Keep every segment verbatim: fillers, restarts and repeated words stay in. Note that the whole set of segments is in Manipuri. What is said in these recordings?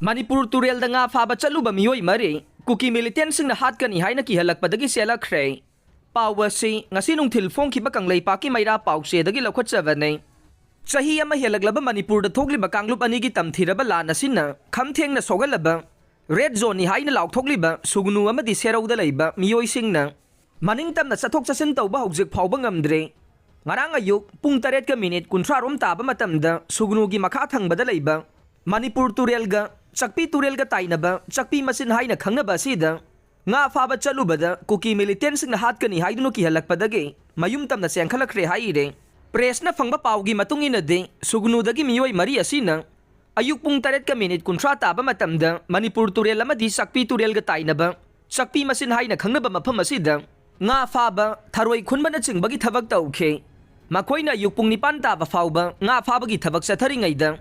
ꯃꯅꯤꯄꯨꯔ ꯇꯨꯔꯦꯜꯗ ꯉꯥ ꯐꯥꯕ ꯆꯠꯂꯨꯕ ꯃꯤꯑꯣꯏ ꯃꯔꯤ ꯀꯨꯀꯤ ꯃꯤꯂꯤꯇꯦꯟꯁꯤꯡꯅ ꯍꯥꯠꯀꯅꯤ ꯍꯥꯏꯅ ꯀꯤꯍꯜꯂꯛꯄꯗꯒꯤ ꯆꯦꯜꯂꯛꯈ꯭ꯔꯦ꯫ ꯄꯥꯎ ꯑꯁꯤ ꯉꯁꯤ ꯅꯨꯡꯊꯤꯜ ꯐꯣꯡꯈꯤꯕ ꯀꯪꯂꯩꯄꯥꯛꯀꯤ ꯃꯩꯔꯥ ꯄꯥꯎꯆꯦꯗꯒꯤ ꯂꯧꯈꯠꯆꯕꯅꯤ꯫ ꯆꯍꯤ ꯑꯃ ꯍꯦꯜꯂꯛꯂꯕ ꯃꯅꯤꯄꯨꯔꯗ ꯊꯣꯛꯂꯤꯕ ꯀꯥꯡꯂꯨꯞ ꯑꯅꯤꯒꯤ ꯇꯝꯊꯤꯔꯕ ꯂꯥꯟ ꯑꯁꯤꯅ ꯈꯝ ꯊꯦꯡꯅ ꯁꯣꯛꯍꯜꯂꯕ ꯔꯦꯗ ꯖꯣꯟꯅꯤ ꯍꯥꯏꯅ ꯂꯥꯎꯊꯣꯛꯂꯤꯕ ꯁꯨꯒꯅꯨ ꯑꯃꯗꯤ ꯁꯦꯔꯧꯗ ꯂꯩꯕ ꯃꯤꯑꯣꯏꯁꯤꯡꯅ ꯃꯅꯤꯡ ꯇꯝꯅ ꯆꯠꯊꯣꯛ ꯆꯠꯁꯤꯟ ꯇꯧꯕ ꯍꯧꯖꯤꯛ ꯐꯥꯎꯕ ꯉꯝꯗ꯭ꯔꯦ꯫ ꯉꯔꯥꯡ ꯑꯌꯨꯛ ꯄꯨꯡ ꯇꯔꯦꯠꯀ ꯃꯤꯅꯤꯠ ꯀꯨꯟꯊ꯭ꯔꯥ ꯔꯣꯝ ꯇꯥꯕ ꯃꯇꯝꯗ ꯁꯨꯒꯅꯨꯒꯤ ꯃꯈꯥ ꯊꯪꯕꯗ ꯂꯩꯕ ꯃꯅꯤꯄꯨꯔ ꯇꯨꯔꯦꯜꯒ ꯆꯛꯄꯤ ꯇꯨꯔꯦꯜꯒ ꯇꯥꯏꯅꯕ ꯆꯛꯄꯤ ꯃꯆꯤꯟ ꯍꯥꯏꯅ ꯈꯪꯅꯕ ꯑꯁꯤꯗ ꯉꯥ ꯐꯥꯕ ꯆꯠꯂꯨꯕꯗ ꯀꯨꯀꯤ ꯃꯤꯂꯤꯇꯦꯟꯁꯤꯡꯅ ꯍꯥꯠꯀꯅꯤ ꯍꯥꯏꯗꯨꯅ ꯀꯤꯍꯜꯂꯛꯄꯗꯒꯤ ꯃꯌꯨꯝ ꯇꯝꯅ ꯆꯦꯟꯈꯠꯂꯛꯈ꯭ꯔꯦ ꯍꯥꯏꯔꯦ꯫ ꯄ꯭ꯔꯦꯁꯅ ꯐꯪꯕ ꯄꯥꯎꯒꯤ ꯃꯇꯨꯡ ꯏꯟꯅꯗꯤ ꯁꯨꯒꯅꯨꯗꯒꯤ ꯃꯤꯑꯣꯏ ꯃꯔꯤ ꯑꯁꯤꯅ ꯑꯌꯨꯛ ꯄꯨꯡ ꯇꯔꯦꯠꯀ ꯃꯤꯅꯤꯠ ꯀꯨꯟꯊ꯭ꯔꯥ ꯇꯥꯕ ꯃꯇꯝꯗ ꯃꯅꯤꯄꯨꯔ ꯇꯨꯔꯦꯜ ꯑꯃꯗꯤ ꯆꯛꯄꯤ ꯇꯨꯔꯦꯜꯒ ꯇꯥꯏꯅꯕ ꯆꯛꯄꯤ ꯃꯆꯤꯟ ꯍꯥꯏꯅ ꯈꯪꯅꯕ ꯃꯐꯝ ꯑꯁꯤꯗ ꯉꯥ ꯐꯥꯕ, ꯊꯔꯣꯏ ꯈꯨꯟꯕꯅꯆꯤꯡꯕꯒꯤ ꯊꯕꯛ ꯇꯧꯈꯤ꯫ ꯃꯈꯣꯏꯅ ꯑꯌꯨꯛ ꯄꯨꯡ ꯅꯤꯄꯥꯟ ꯇꯥꯕ ꯐꯥꯎꯕ ꯉꯥ ꯐꯥꯕꯒꯤ ꯊꯕꯛ ꯆꯠꯊꯔꯤꯉꯩꯗ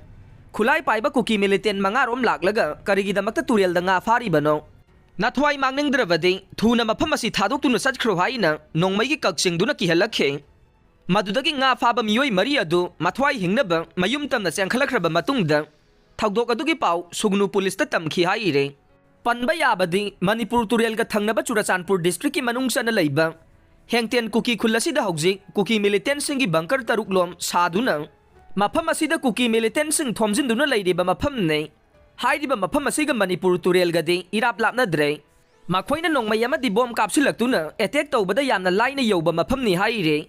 ꯈꯨꯠꯂꯥꯏ ꯄꯥꯏꯕ ꯀꯨꯀꯤ ꯃꯤꯂꯤꯇꯦꯟ ꯃꯉꯥꯔꯣꯝ ꯂꯥꯛꯂꯒ ꯀꯔꯤꯒꯤꯗꯃꯛꯇ ꯇꯨꯔꯦꯜꯗ ꯉꯥ ꯐꯥꯔꯤꯕꯅꯣ? ꯅꯊ꯭ꯋꯥꯏ ꯃꯥꯡꯅꯤꯡꯗ꯭ꯔꯕꯗꯤ ꯊꯨꯅ ꯃꯐꯝ ꯑꯁꯤ ꯊꯥꯗꯣꯛꯇꯨꯅ ꯆꯠꯈ꯭ꯔꯣ ꯍꯥꯏꯅ ꯅꯣꯡꯃꯩꯒꯤ ꯀꯛꯆꯤꯡꯗꯨꯅ ꯀꯤꯍꯜꯂꯛꯈꯤ꯫ ꯃꯗꯨꯗꯒꯤ ꯉꯥ ꯐꯥꯕ ꯃꯤꯑꯣꯏ ꯃꯔꯤ ꯑꯗꯨ ꯃꯊ꯭ꯋꯥꯏ ꯍꯤꯡꯅꯕ ꯃꯌꯨꯝ ꯇꯝꯅ ꯆꯦꯟꯈꯠꯂꯛꯈ꯭ꯔꯕ ꯃꯇꯨꯡꯗ ꯊꯧꯗꯣꯛ ꯑꯗꯨꯒꯤ ꯄꯥꯎ ꯁꯨꯒꯅꯨ ꯄꯨꯂꯤꯁꯇ ꯇꯝꯈꯤ ꯍꯥꯏꯔꯦ꯫ ꯄꯟꯕ ꯌꯥꯕꯗꯤ ꯃꯅꯤꯄꯨꯔ ꯇꯨꯔꯦꯜꯒ ꯊꯪꯅꯕ ꯆꯨꯔꯆꯥꯟꯄꯨꯔ ꯗꯤꯁꯇ꯭ꯔꯤꯛꯀꯤ ꯃꯅꯨꯡ ꯆꯟꯅ ꯂꯩꯕ ꯍꯦꯡꯇꯦꯟ ꯀꯨꯀꯤ ꯈꯨꯜ ꯑꯁꯤꯗ ꯍꯧꯖꯤꯛ ꯀꯨꯀꯤ ꯃꯤꯂꯤꯇꯦꯟꯁꯤꯡꯒꯤ ꯕꯪꯀꯔ ꯇꯔꯨꯛ ꯂꯣꯝ ꯁꯥꯗꯨꯅ ꯃꯐꯝ ꯑꯁꯤꯗ ꯀꯨꯀꯤ ꯃꯤꯂꯤꯇꯦꯟꯁꯤꯡ ꯊꯣꯝꯖꯤꯟꯗꯨꯅ ꯂꯩꯔꯤꯕ ꯃꯐꯝꯅꯤ꯫ ꯍꯥꯏꯔꯤꯕ ꯃꯐꯝ ꯑꯁꯤꯒ ꯃꯅꯤꯄꯨꯔ ꯇꯨꯔꯦꯜꯒꯗꯤ ꯏꯔꯥꯞ ꯂꯥꯞꯅꯗ꯭ꯔꯦ꯫ ꯃꯈꯣꯏꯅ ꯅꯣꯡꯃꯩ ꯑꯃꯗꯤ ꯕꯣꯝ ꯀꯥꯞꯁꯤꯜꯂꯛꯇꯨꯅ ꯑꯦꯇꯦꯛ ꯇꯧꯕꯗ ꯌꯥꯝꯅ ꯂꯥꯏꯅ ꯌꯧꯕ ꯃꯐꯝꯅꯤ ꯍꯥꯏꯔꯤ꯫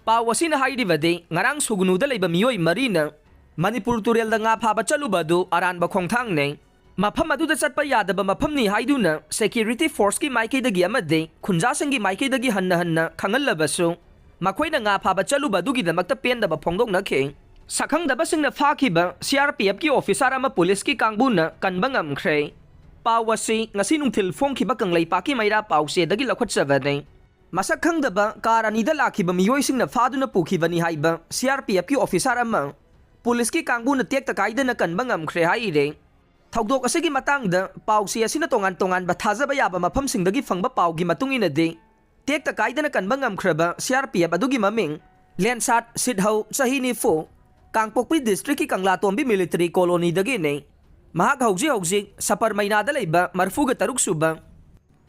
ꯄꯥꯎ ꯑꯁꯤꯅ ꯍꯥꯏꯔꯤꯕꯗꯤ ꯉꯔꯥꯡ ꯁꯨꯒꯅꯨꯗ ꯂꯩꯕ ꯃꯤꯑꯣꯏ ꯃꯔꯤꯅ ꯃꯅꯤꯄꯨꯔ ꯇꯨꯔꯦꯜꯗ ꯉꯥ ꯐꯥꯕ ꯆꯠꯂꯨꯕ ꯑꯗꯨ ꯑꯔꯥꯟꯕ ꯈꯣꯡꯊꯥꯡꯅꯤ꯫ ꯃꯐꯝ ꯑꯗꯨꯗ ꯆꯠꯄ ꯌꯥꯗꯕ ꯃꯐꯝꯅꯤ ꯍꯥꯏꯗꯨꯅ ꯁꯦꯀ꯭ꯌꯨꯔꯤꯇꯤ ꯐꯣꯔꯁꯀꯤ ꯃꯥꯏꯀꯩꯗꯒꯤ ꯑꯃꯗꯤ ꯈꯨꯟꯖꯥꯁꯤꯡꯒꯤ ꯃꯥꯏꯀꯩꯗꯒꯤ ꯍꯟꯅ ꯍꯟꯅ ꯈꯪꯍꯜꯂꯕꯁꯨ ꯃꯈꯣꯏꯅ ꯉꯥ ꯐꯥꯕ ꯆꯠꯂꯨꯕ ꯑꯗꯨꯒꯤꯗꯃꯛꯇ ꯄꯦꯟꯗꯕ ꯐꯣꯡꯗꯣꯛꯅꯈꯤ꯫ ꯁꯛꯈꯪꯗꯕꯁꯤꯡꯅ ꯐꯥꯈꯤꯕ ꯁꯤ ꯑꯥꯔ ꯄꯤ ꯑꯦꯐꯀꯤ ꯑꯣꯐꯤꯁꯥꯔ ꯑꯃ ꯄꯨꯂꯤꯁꯀꯤ ꯀꯥꯡꯕꯨꯅ ꯀꯟꯕ ꯉꯝꯈ꯭ꯔꯦ꯫ ꯄꯥꯎ ꯑꯁꯤ ꯉꯁꯤ ꯅꯨꯡꯊꯤꯜ ꯐꯣꯡꯈꯤꯕ ꯀꯪꯂꯩꯄꯥꯛꯀꯤ ꯃꯩꯔꯥ ꯄꯥꯎꯆꯦꯗꯒꯤ ꯂꯧꯈꯠꯆꯕꯅꯤ꯫ ꯃꯁꯛ ꯈꯪꯗꯕ ꯀꯥꯔ ꯑꯅꯤꯗ ꯂꯥꯛꯈꯤꯕ ꯃꯤꯑꯣꯏꯁꯤꯡꯅ ꯐꯥꯗꯨꯅ ꯄꯨꯈꯤꯕꯅꯤ ꯍꯥꯏꯕ ꯁꯤ ꯑꯥꯔ ꯄꯤ ꯑꯦꯐꯀꯤ ꯑꯣꯐꯤꯁꯥꯔ ꯑꯃ ꯄꯨꯂꯤꯁꯀꯤ ꯀꯥꯡꯕꯨꯅ ꯇꯦꯛꯇ ꯀꯥꯏꯗꯅ ꯀꯟꯕ ꯉꯝꯈ꯭ꯔꯦ ꯍꯥꯏꯔꯦ꯫ ꯊꯧꯗꯣꯛ ꯑꯁꯤꯒꯤ ꯃꯇꯥꯡꯗ ꯄꯥꯎꯆꯦ ꯑꯁꯤꯅ ꯇꯣꯉꯥꯟ ꯇꯣꯉꯥꯟꯕ ꯊꯥꯖꯕ ꯌꯥꯕ ꯃꯐꯝꯁꯤꯡꯗꯒꯤ ꯐꯪꯕ ꯄꯥꯎꯒꯤ ꯃꯇꯨꯡ ꯏꯟꯅꯗꯤ, ꯇꯦꯛꯇ ꯀꯥꯏꯗꯅ ꯀꯟꯕ ꯉꯝꯈ꯭ꯔꯕ ꯁꯤ ꯑꯥꯔ ꯄꯤ ꯑꯦꯐ ꯑꯗꯨꯒꯤ ꯃꯃꯤꯡ ꯂꯦꯟꯁꯥꯠ ꯁꯤꯠꯍꯧ, ꯆꯍꯤ ꯅꯤꯐꯨ, ꯀꯥꯡꯄꯣꯛꯄꯤ ꯗꯤꯁꯇ꯭ꯔꯤꯛꯀꯤ ꯀꯪꯂꯥꯇꯣꯝꯕꯤ ꯃꯤꯂꯤꯇꯔꯤ ꯀꯣꯂꯣꯅꯤꯗꯒꯤꯅꯤ꯫ ꯃꯍꯥꯛ ꯍꯧꯖꯤꯛ ꯍꯧꯖꯤꯛ ꯁꯄꯔꯃꯩꯅꯥꯗ ꯂꯩꯕ ꯃꯔꯤꯐꯨꯒ ꯇꯔꯨꯛ ꯁꯨꯕ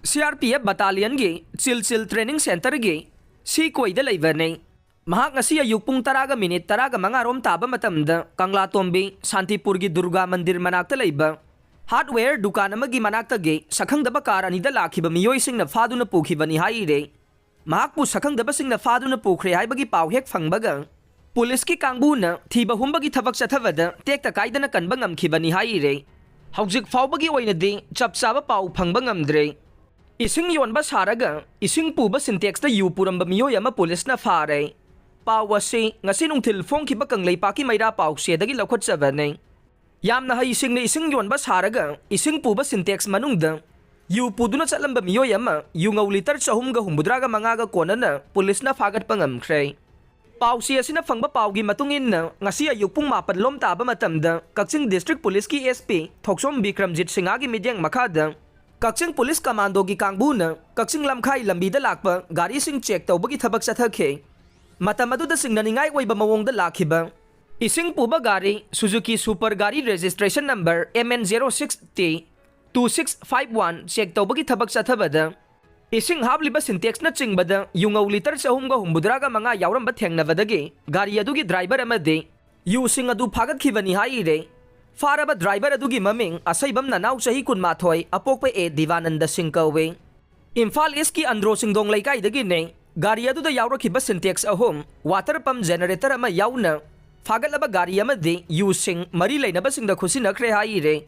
C R P F battalionꯒꯤ ꯆꯤꯜ ꯆꯤꯜ training centreꯒꯤ ꯁꯤ ꯀꯣꯏꯗ ꯂꯩꯕꯅꯤ꯫ ꯃꯍꯥꯛ ꯉꯁꯤ ꯑꯌꯨꯛ ꯄꯨꯡ ꯇꯔꯥꯒ ꯃꯤꯅꯤꯠ ꯇꯔꯥꯒ ꯃꯉꯥ ꯔꯣꯝ ꯇꯥꯕ ꯃꯇꯝꯗ ꯀꯪꯂꯥꯇꯣꯝꯕꯤ ꯁꯥꯟꯇꯤꯄꯨꯔꯒꯤ ꯗꯨꯔꯒꯥ ꯃꯟꯗꯤꯔ ꯃꯅꯥꯛꯇ ꯂꯩꯕ hardware ꯗꯨꯀꯥꯟ ꯑꯃꯒꯤ ꯃꯅꯥꯛꯇꯒꯤ ꯁꯛꯈꯪꯗꯕ car ꯑꯅꯤꯗ ꯂꯥꯛꯈꯤꯕ ꯃꯤꯑꯣꯏꯁꯤꯡꯅ ꯐꯥꯗꯨꯅ ꯄꯨꯈꯤꯕꯅꯤ ꯍꯥꯏꯔꯦ꯫ ꯃꯍꯥꯛꯄꯨ ꯁꯛꯈꯪꯗꯕꯁꯤꯡꯅ ꯐꯥꯗꯨꯅ ꯄꯨꯈ꯭ꯔꯦ ꯍꯥꯏꯕꯒꯤ ꯄꯥꯎ ꯍꯦꯛ ꯐꯪꯕꯒ ꯄꯨꯂꯤꯁꯀꯤ ꯀꯥꯡꯕꯨꯅ ꯊꯤꯕ ꯍꯨꯝꯕꯒꯤ ꯊꯕꯛ ꯆꯠꯊꯕꯗ ꯇꯦꯛꯇ ꯀꯥꯏꯗꯅ ꯀꯟꯕ ꯉꯝꯈꯤꯕꯅꯤ ꯍꯥꯏꯔꯦ꯫ ꯍꯧꯖꯤꯛ ꯐꯥꯎꯕꯒꯤ ꯑꯣꯏꯅꯗꯤ ꯆꯞ ꯆꯥꯕ ꯄꯥꯎ ꯐꯪꯕ ꯉꯝꯗ꯭ꯔꯦ꯫ ꯏꯁꯤꯡ ꯌꯣꯟꯕ ꯁꯥꯔꯒ ꯏꯁꯤꯡ ꯄꯨꯕ Sintexꯇ ꯌꯨ ꯄꯨꯔꯝꯕ ꯃꯤꯑꯣꯏ ꯑꯃ ꯄꯨꯂꯤꯁꯅ ꯐꯥꯔꯦ꯫ ꯄꯥꯎ ꯑꯁꯤ ꯉꯁꯤ ꯅꯨꯡꯊꯤꯜ ꯐꯣꯡꯈꯤꯕ ꯀꯪꯂꯩꯄꯥꯛꯀꯤ ꯃꯩꯔꯥ ꯄꯥꯎꯆꯦꯗꯒꯤ ꯂꯧꯈꯠꯆꯕꯅꯤ꯫ ꯌꯥꯝꯅ ꯍꯩꯁꯤꯡꯅ ꯏꯁꯤꯡ ꯌꯣꯟꯕ ꯁꯥꯔꯒ ꯏꯁꯤꯡ ꯄꯨꯕ Sintex ꯃꯅꯨꯡꯗ ꯌꯨ ꯄꯨꯗꯨꯅ ꯆꯠꯂꯝꯕ ꯃꯤꯑꯣꯏ ꯑꯃ ꯌꯨꯉꯧ litre ꯆꯍꯨꯝꯒ ꯍꯨꯝꯐꯨꯇꯔꯥꯒ ꯃꯉꯥꯒ ꯀꯣꯟꯅꯅ ꯄꯨꯂꯤꯁꯅ ꯐꯥꯒꯠꯄ ꯉꯝꯈ꯭ꯔꯦ꯫ ꯄꯥꯎꯆꯦ ꯑꯁꯤꯅ ꯐꯪꯕ ꯄꯥꯎꯒꯤ ꯃꯇꯨꯡ ꯏꯟꯅ, ꯉꯁꯤ ꯑꯌꯨꯛ ꯄꯨꯡ ꯃꯥꯄꯟ ꯂꯣꯝ ꯇꯥꯕ ꯃꯇꯝꯗ ꯀꯛꯆꯤꯡ District Policeꯀꯤ S P ꯊꯣꯛꯆꯣꯝ ꯕꯤꯀ꯭ꯔꯝꯖꯤꯠ ꯁꯤꯡꯍꯒꯤ ꯃꯤꯠꯌꯦꯡ ꯃꯈꯥꯗ ꯀꯛꯆꯤꯡ ꯄꯨꯂꯤꯁ ꯀꯃꯥꯟꯗꯣꯒꯤ ꯀꯥꯡꯕꯨꯅ ꯀꯛꯆꯤꯡ ꯂꯝꯈꯥꯏ ꯂꯝꯕꯤꯗ ꯂꯥꯛꯄ ꯒꯥꯔꯤꯁꯤꯡ check ꯇꯧꯕꯒꯤ ꯊꯕꯛ ꯆꯠꯊꯈꯤ꯫ ꯃꯇꯝ ꯑꯗꯨꯗ ꯆꯤꯡꯅꯅꯤꯡꯉꯥꯏ ꯑꯣꯏꯕ ꯃꯑꯣꯡꯗ ꯂꯥꯛꯈꯤꯕ ꯏꯁꯤꯡ ꯄꯨꯕ ꯒꯥꯔꯤ Suzuki Super ꯒꯥꯔꯤ registration number M N zero six T two six five one check ꯇꯧꯕꯒꯤ ꯊꯕꯛ ꯆꯠꯊꯕꯗ ꯏꯁꯤꯡ ꯍꯥꯞꯂꯤꯕ Sintexꯅ ꯆꯤꯡꯕꯗ ꯌꯨꯉꯧ litre ꯆꯍꯨꯝꯒ ꯍꯨꯝꯐꯨꯇꯔꯥꯒ ꯃꯉꯥ ꯌꯥꯎꯔꯝꯕ ꯊꯦꯡꯅꯕꯗꯒꯤ ꯒꯥꯔꯤ ꯑꯗꯨꯒꯤ driver ꯑꯃꯗꯤ ꯌꯨꯁꯤꯡ ꯑꯗꯨ ꯐꯥꯒꯠꯈꯤꯕꯅꯤ ꯍꯥꯏꯔꯦ꯫ ꯐꯥꯔꯕ driver ꯑꯗꯨꯒꯤ ꯃꯃꯤꯡ ꯑꯁꯩꯕꯝ ꯅꯅꯥꯎ, ꯆꯍꯤ ꯀꯨꯟꯃꯥꯊꯣꯏ, ꯑꯄꯣꯛꯄ ꯑꯦ ꯗꯤꯕꯥꯅꯟꯗ ꯁꯤꯡ ꯀꯧꯏ꯫ ꯏꯝꯐꯥꯜ Eastꯀꯤ ꯑꯟꯗ꯭ꯔꯣ ꯆꯤꯡꯗꯣꯡ ꯂꯩꯀꯥꯏꯗꯒꯤꯅꯦ꯫ ꯒꯥꯔꯤ ꯑꯗꯨꯗ ꯌꯥꯎꯔꯛꯈꯤꯕ Sintex ꯑꯍꯨꯝ, water pump generator ꯑꯃ ꯌꯥꯎꯅ ꯐꯥꯒꯠꯂꯕ ꯒꯥꯔꯤ ꯑꯃꯗꯤ ꯌꯨꯁꯤꯡ ꯃꯔꯤ ꯂꯩꯅꯕꯁꯤꯡꯗ ꯈꯨꯠꯁꯤꯟꯅꯈ꯭ꯔꯦ ꯍꯥꯏꯔꯦ꯫